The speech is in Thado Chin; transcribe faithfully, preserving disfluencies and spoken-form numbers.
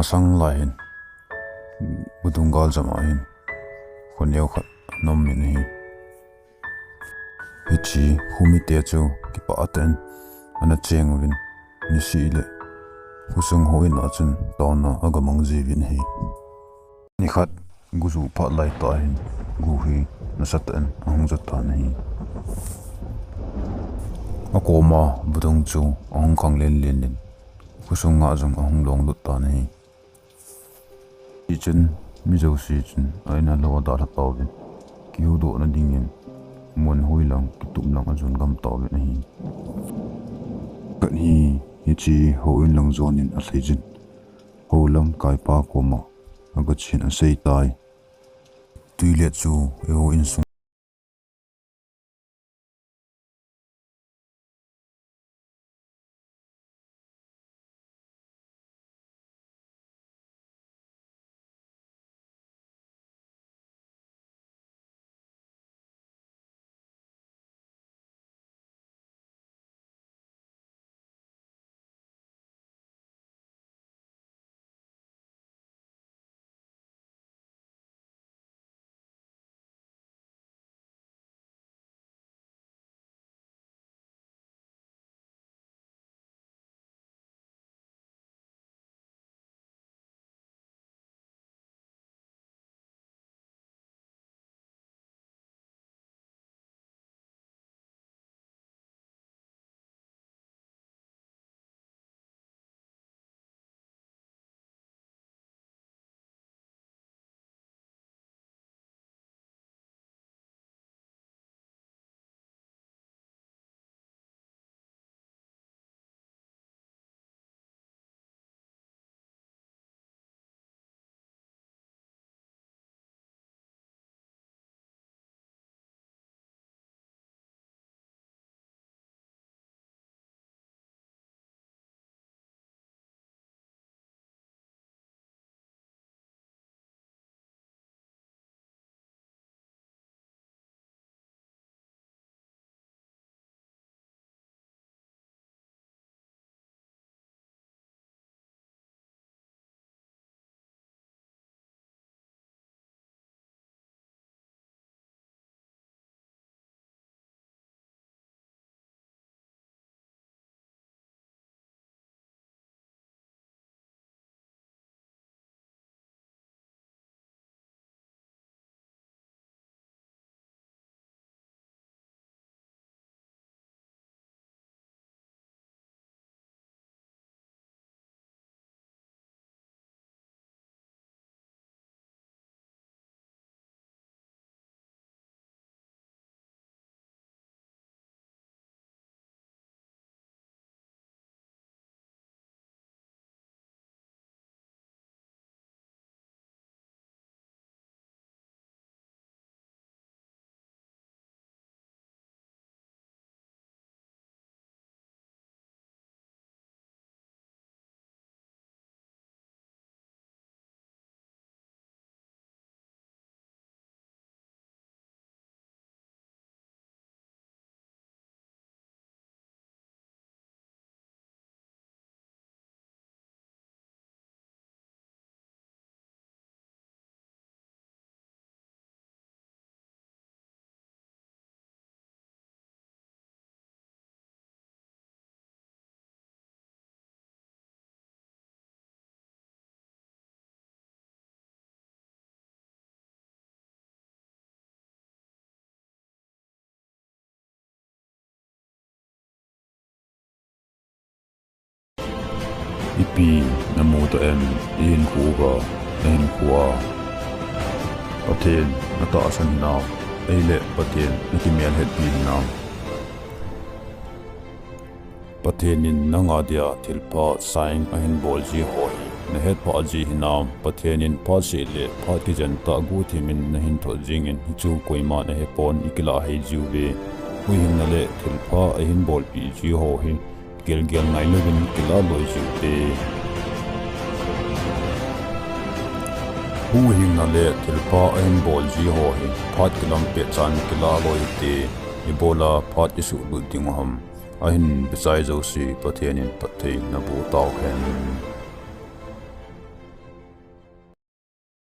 Sang lai hin, Budung galjam a hin, khoneo khat ana um in ahi. Hiche khomite chu kipah tah in ana cheng uvin, nisih le khosung houin a chun taona aga mang jiuvin ahi. Nikhat, gojuh phat lai tah hin, go hi nasatah in ahung jot tan ahi. Akoma Budung chu ahung khang len len in, khosung a jong ahung long lut tan ahi. Hichun, mi jouse chun a in a lou adalha tauvin, kihuhdohna dingin, mun hoilang, kitum lang ajon gam tauvin ahi. Khat hi, hiche houin lang jonin alhai jin, hou lamkaipa koma aga chen asei tai. Twi le chu eiho insung Ipi namu ta em, ihinkho uva, nahinkho a Pathen natahsan hinam, ahile Pathen nakimel hetpi hinam? Pathen in nanga dia thilpha sign ahin bol ji ho hi nahet pha ji hinam? Pathen in phat seh le phat kijen tah guhthim in nahin thot jingin hichu koiman ahepon ikilah hei jiuve. Huhhingna le thilpha ahin bolpeh ji ho hi gilgel ngailouvin kilah loi jiute. Huhhingna le thilpha ahin bol ji ho hi phat kilam pehchan kilah loi hite. Ibola phat isuhlut dingu ham? Ahin bichai jouse Pathen in phatthei naboh tauhen.